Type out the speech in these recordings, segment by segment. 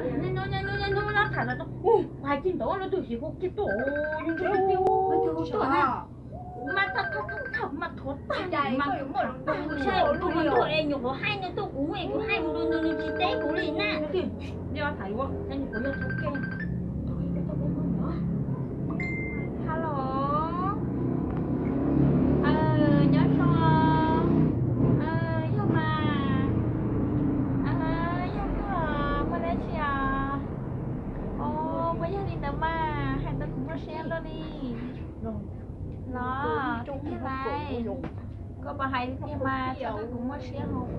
Nyob nyob nyob nyob nyob tham los, hais kiag ntawd lub twg sim hu kiag tuaj, mas mas thuav tag mas thuav tag, saib tus mus nrog es nyuam qhuav hais no tuaj kuv es kuv hais mus rau nws, nws tsis teb kuv li na. Yog tham ua, kuv yog thaum ke. Hello, nyob zoo, yog mas, yog koj muaj dab tsi os? Os, puas yog li ntawd mas hais ntawd kuv muaj siab luaj li. Los, koj puas hais tiag mas txhob ntawd kuv muaj siab hos.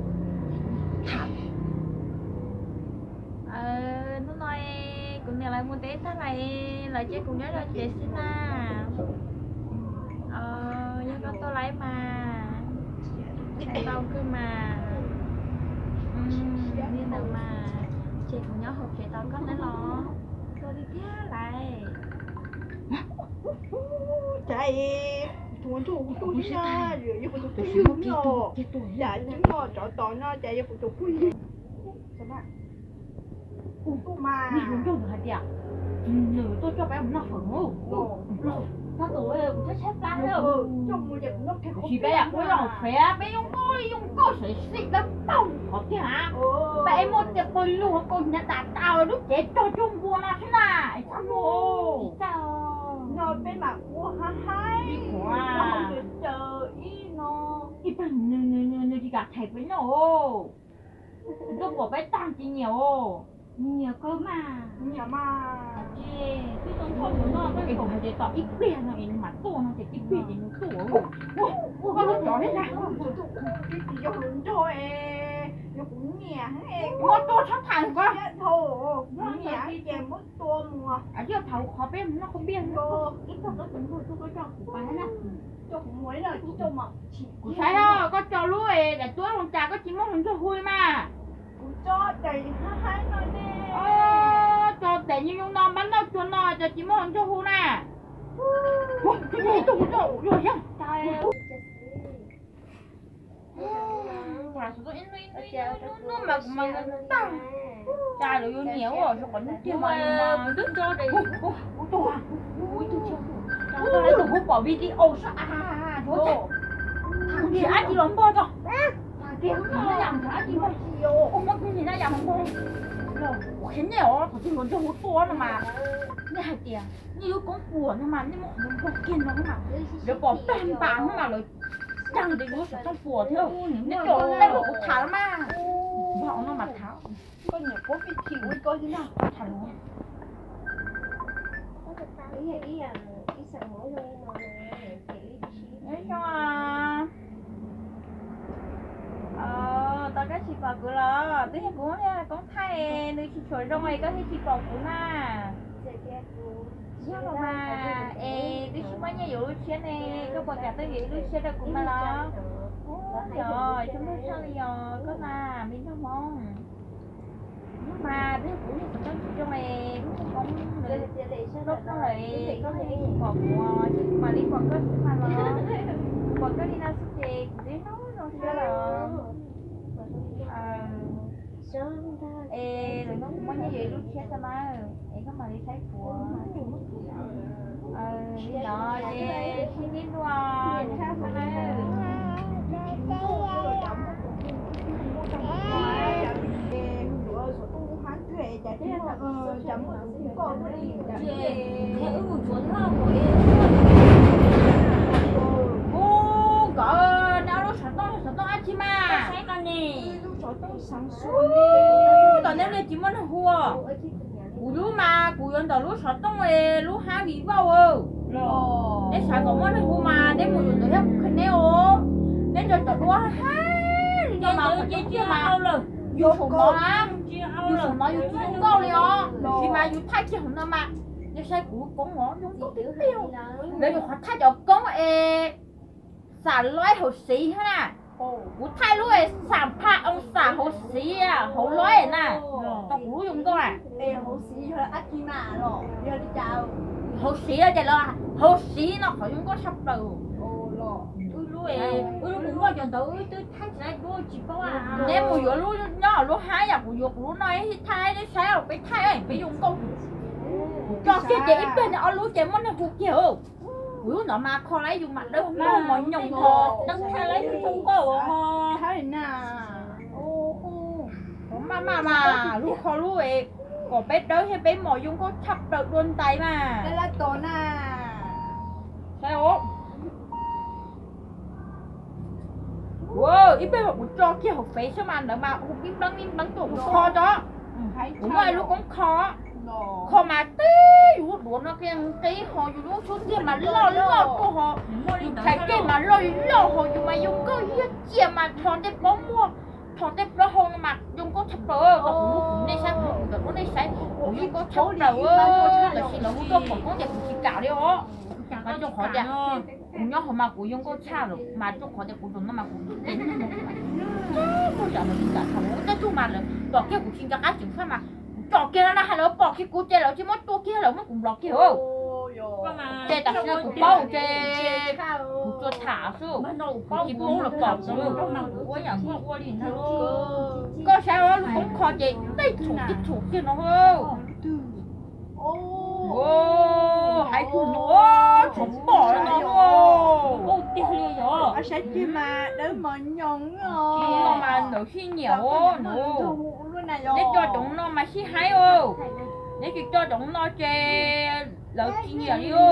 Hnub no kuv niam lawv mus teb tag lawm, lawv cia kuv nyob zov tsev xwb na. Yog koj tuaj lawm mas, tau kawg mas. Li ntawd mas, ces kuv nyob hauv tsev tos koj nawb los. Tuaj tiag tiag lawm. Cas tus ntsuag kuv tuaj xwb na, yog kuv tus phooj ywg no, cas tus no tsov tom no cas yog kuv tus phooj ywg. Kuv tuaj mas, nws hluas nraug nws hais tias nws tuaj coj peb mus noj fawm no. Txhob tus, kuv tshaib tshaib plab na. Tiam sis peb ua zoo fem, peb yoo nkauj yoo nkauj sawv xim dawb paug qhov tiag. Peb muaj tias pawg lug koj hnyav tas tas lub cev rog cuag npua no xwb na. Txhob mus. No peb mam ua haib haib, ib pawg nws tsis kam them peb noj. Ntuj pom peb tag tsis nyiam os. Nyiam kawg mas. Nyiam mas. Twb tau nrog kuv noj, koj hais tias tos ib pliag no es nws mam tuaj no ces ib pliag ces nws tuaj. Koj lub cov thiab na. Yog kuv nyiam, muab tuaj txhob tham ko. Kuv nyiam ces muab tua mus. Yog thaum qhov peb mus noj khaub npia, kuv saib koj tso lub daim tuab zoo cas koj tsis muab hluas nraug hu li mas. Kuv tso daim haib haib no ne. Tso daim nyuag nyuag no mas noj tsuag no cas tsis muab hluas nraug hu na. Ib tug ib tug ib tug ua yog. Cas lawv yuav nyiam ua zoo qhov hnub tiag mas kuv twb tso daim. Tus kuv pom video sab, nrhiav dab tsi los npog tso. Tiag, nrhiav dab tsi npog, muab kuv nrhiav dab tsi los npog. Kuv qhia nej os, thaum twg hluas nraug hu tuaj no mas nej hais tias nej lub koob puas no mas nej muab qhov muag npog kiag no mas lawv pom tag npas no mas lawv cag ntawm yus lub xov tooj puas thiab. Nej coj nej los kuv tham los mas, npog no mas tham. Nyob zoo, tau koj tsis pom kuv los twb yog kuv muaj koob thaij nws tsis tshua zoo es koj thiaj tsis pom kuv na. Yog los mas es twb tsis muaj nyiaj yuav lub tshiab ne, koj puas kam tuaj yuav ib lub tshiab rau kuv mas los? Ub, yog tsis muaj tshaj li os koj na, me ntsuag Hmoob. Yog mas twb yog kuv niag xov tooj tsis zoo es kuv tus koob nws loj loj lawm, koj thiaj tsis pom kuv, ces kuv mam li pom koj xwb mas los. Pom koj li no xwb ces kuv twb hnub zoo siab lawm. Es lwm hnub kuv muaj nyiaj yuav ib lub tshiab tso na, es koj mam li saib kuv. Li no ces sib ntsib dua, tshaj xwb na. Ub, nkawd neb lub xov tooj yog xov tooj dab tsi mas? Ub, tom neb li tsis muaj neeg hu. Kuv lub mas kuv yuav ntawm lub xov tooj lub hab Vivo. Neb xav kom muaj neeg hu mas neb mus yuav ntawd thiab kuv qhia neb os. Neb nco cov duab hab li no mas qhov tseeb tiag mas yus saum no, yus saum no yus tsis zoo nkauj li os, tab sis mas yus thaij kiag hauv no mas, yog saib kuv lub koob os, zoo nkauj tiag tiag. Lawv yuav qhov thaij cov koob es xam loib hauv siv thiab na. Kuv thaij lub es xam pha oo xam hauv siv hauv loib na, tau kuv lub zoo nkauj na. Hauv siv ces los hauv siv no qhov zoo nkauj tshaj plaws. Wb lub, wb lub kuv muaj cov ntawd wb twb thaij tsis tau, tsis paub. Neb mus yuav lub nyob lub hab yam kuv yuav kuv lub no ib thaij neb saib peb thaij. Ces ib pliag nws ob lub ces muab nws hu kiag. Kuv lub no mas kho lawm yus mas dawb paug mos nyoos ho dawb thaj lawm yus zoo nkauj ho. Maj maj mas lub kho lub es kom peb dawb thiab peb mos zoo nkauj tshaj plaws dua ntais mas. Ib pliag kuv tso kiag hauv fev xwb mas ntawd mas hu pib npleeb pib npleeb tuaj kuv kho tso. Kuv muaj ib lub koob kho, kho mas tib yus lub duav no kiag nqi ho yus lub xub ntiag mas loj loj tuaj ho, yus txhais ceg mas loj loj ho yus mas zoo nkauj yog cia mas tho tej plaub muag, tho tej plaub hau no mas zoo nkauj tshaj plaws. Kuv lub kuv nej saib, kuv lub kuv ntawm lub nej saib, kuv zoo nkauj tshaj plaws. Tab sis lawv hu tuaj pom koob ces kuv tsis kam li os. Mas rau qhov tias kuv nyob hauv mas kuv zoo nkauj tshaj lawm mas rau qhov tias kuv zaum no mas kuv tus tes nag no kuv mas tsis muaj zam lawv tsis kam tham lawv tej tug mas lawv pom kiag kuv tsis nco qab tseem faj mas kuv tsom kiag no na hais lawv pom kiag kuv ces lawv tsis muab tua kiag lawv muab kuv nplov kiag. Ces tam sim no kuv paub ces kuv tsuas tham xwb, kuv tsis paub lawv pom kuv. Koj saib lub koob kho ces tej txhum tib txhum kiag no. Hais tus no tsuas pom no. Saib ceg mas dawb mos nyoos. Mas ntawd sib nyiam os. Neb coj cov no mas sib haib os. Neb tsis coj cov no ces lawv tsis nyiam li os.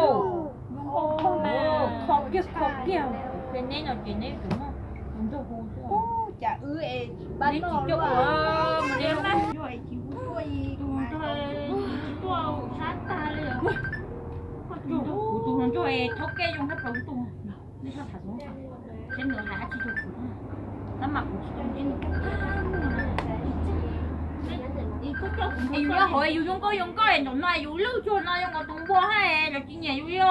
Kho kiag kho kiag. Ces neb no ces neb tus no tus nraug hu xwb. Neb tsis coj ua, neb tus nraug, kuv tus hluas nraug thaub kej zoo tshaj plaws tus. Nej txhob tham, saib nws hais dab tsi rau kuv, tab mas kuv tsis tau ntseeg. Es yus nyob hauv yus zoo nkauj zoo nkauj es ntawm no yus lwj tsuag no zoo nkaus tus npua hab los tsis nyiam yus li os.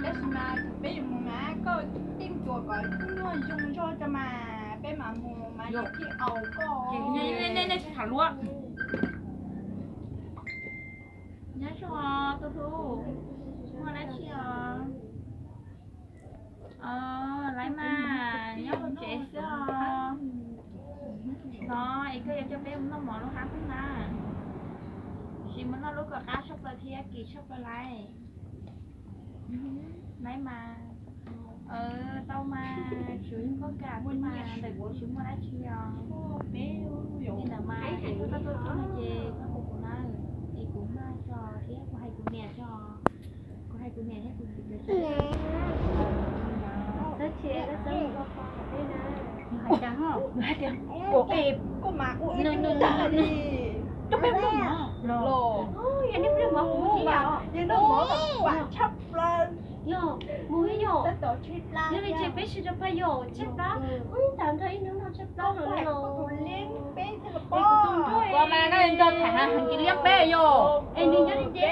Tab sis mas peb yuav mus mas koj teej tsuas kom nyuaj zoo zog tso mas peb mam mus mas yus thiaj aus koj. Nej tsis tham luaj. Nyob zoo tus hlub, muaj dab tsi os? Laiv mas nyob hauv tsev xwb os. Los es koj yuav coj peb mus noj mov lub hab xwb na? Tab sis mus noj lub kom qab tshaj plaws thiab kim tshaj plaws laiv. Laiv mas, tau mas, tsuas yog koj kam xwb mas ntawm kuv tsis muaj dab tsi os. Li ntawd mas hais tuaj tuaj tuaj no ces koj hu kuv na, es kuv maj tso thiab kuv hais kuv niam tso. Kuv hais kuv niam thiab kuv txiv. Nws hais tias, nws hais tias, koj mas ua ib tug tag li. Coj peb mus noj mov los? Yog nej peb mus kuv tsis yam. Yog noj mov kom vam tshaj plaws. Yog mus yog. Yog li ces peb sib rau pab yog tshaj plaws. Tab nrog ib hnub no tshaj plaws los. Koj mas noj nrog tham heev tsis liab peb yog. Es nws nyob li ntawd.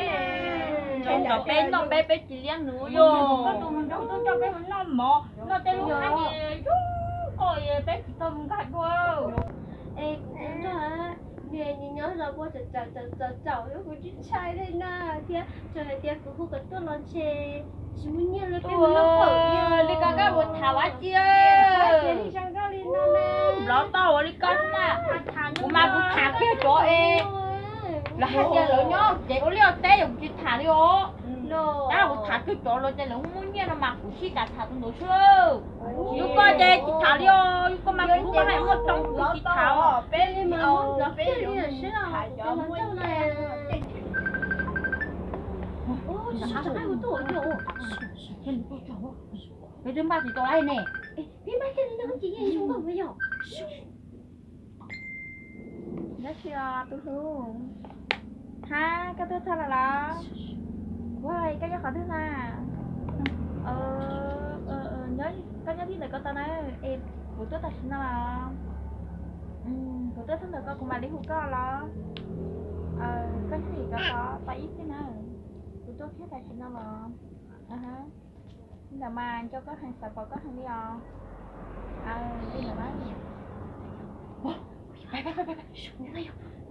Nrog peb noj peb peb tsis liab nws yog. Koj tus hluas nraug tuaj coj peb mus noj mov noj tej lub hab es zoo nkauj peb tsis tau mus nkag dua. Es kuv nrog nws nyob los ua tsaum tsaum tsaum tsaum kuv tsis ntshai li na thiab txawm hais tias kuv hu kom tuaj los ntshe tsis muaj nyiaj li peb mus noj fawm li. Koj kab ua tham ua ci. Nplov tau ua li koj na. Kuv mas kuv tham kiag cov es lawv hais tias lawv nyob tsev ua liaj teb yog kuv tsis tham li os. Tab kuv tham kiag cov los ces lawv muaj nyiaj no mas kuv sib tas tham tus ntawd xwb. Yus koj ces tsis tham li os, yus koj mas kuv lub hais muaj too kuv tsis tham. Peb li mas peb yuav tham cov muaj nyiaj. Peb twb npaj tsis tau lawm ne. Peb npaj kiag li no ces yeej zoo nkauj yog. Nyob tsis os tus hlub. Hab, koj tuaj txog lawm los? Kuv hais koj nyob qhov twg na? Koj nyob li ntawm ko tau na, es kuv tuaj tam sim no los? Kuv tuaj txog ntawm ko kuv mam li hu koj los? Koj nyob li ko tau, tau ib pliag na. Kuv tuaj kiag tam sim no los? Li ntawd mas nco koj heev, xav pom koj heev li os. Li ntawd mas.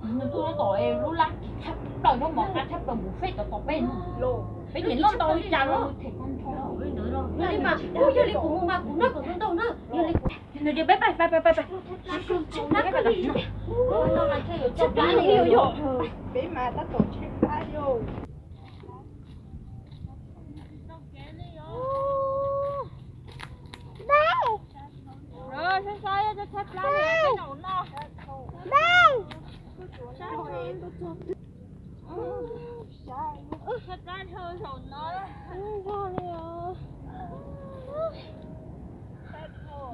Nws tuaj tom lub lab tshaj plaws, noj mov qab tshab plaws, npum fej tom tom peb no. Peb nyiam noj ntau li cas los them ko nrho. Yog li kuv mus mas kuv noj kom ntau ntau na. Yog li kuv, nws tias peb pais pais pais pais. Tshaj plab li yog. Peb mas tab tom tshaj plab li. Tshaib plab dhau zaum no.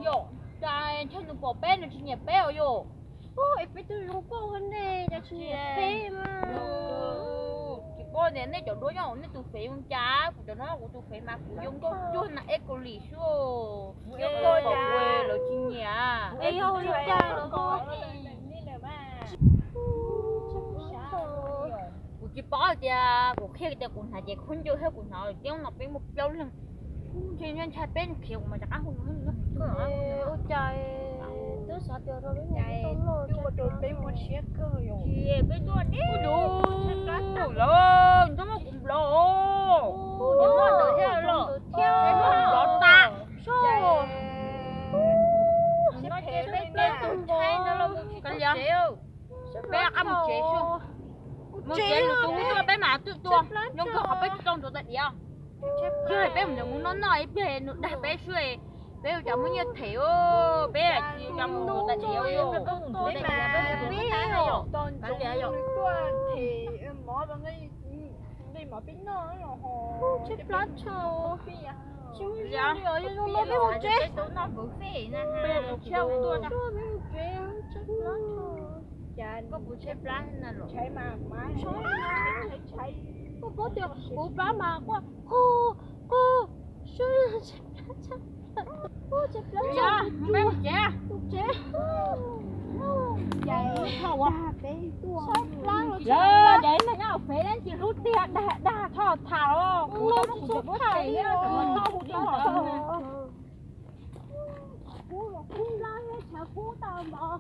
Yog, cas ntshe nws pom peb nws tsis nyiam peb os yom. Es peb twb zoo nkauj ne, cas tsis nyiam peb mas. Tsis paub tias nej cov duab nyob hauv nej tus fev zoo cas, kuv cov no kuv tus fev mas kuv zoo nkauj cuag nas ej kaus lim xwb. Yog koj pom ua lawv tsis nyiam. Kuv tsis paub tias kuv qhia tias kuv hnav ces khaub ncaws thiab kuv hnav tiab no peb muaj plaub leeg. Ntshe ntshai peb nws khiav kuv mas rov qab hu nws. Ua cas twb xav tias rau peb mus tau loj, peb tuaj deb lawm, nrog kuv nplov, nrog kuv nplov tas. Peb qab mus tsev xwb. Mus tsev lwm tus hu tuaj peb mam twb tuaj, zoo nkaus qhov peb tsis tau ntxuav tais diav. Yog peb mus ntawd mus noj noj ib pliag nws dag peb xwb, peb ua cas muaj nyiaj them, peb tsis ua cas mus ntxuav tais diav, peb mus ntxuav tais diav peb mus ntxuav tais diav yom. Peb mus tsev, peb mus tsev, peb mus tsev, tshaib plab. Koj puas tshaib plab na los? Koj paub tias kuv plab mas quaj qug qug, tshaib plab, tshaib plab. Peb mus tsev. Mus tsev. Tshaib plab los. Yog, ces neeg nyob hauv fev leej tsis hlub tiag, dag dag txhob tham os. Kuv tsis txhob tham li os. Tshaib plab, tshaib kub tau npaum.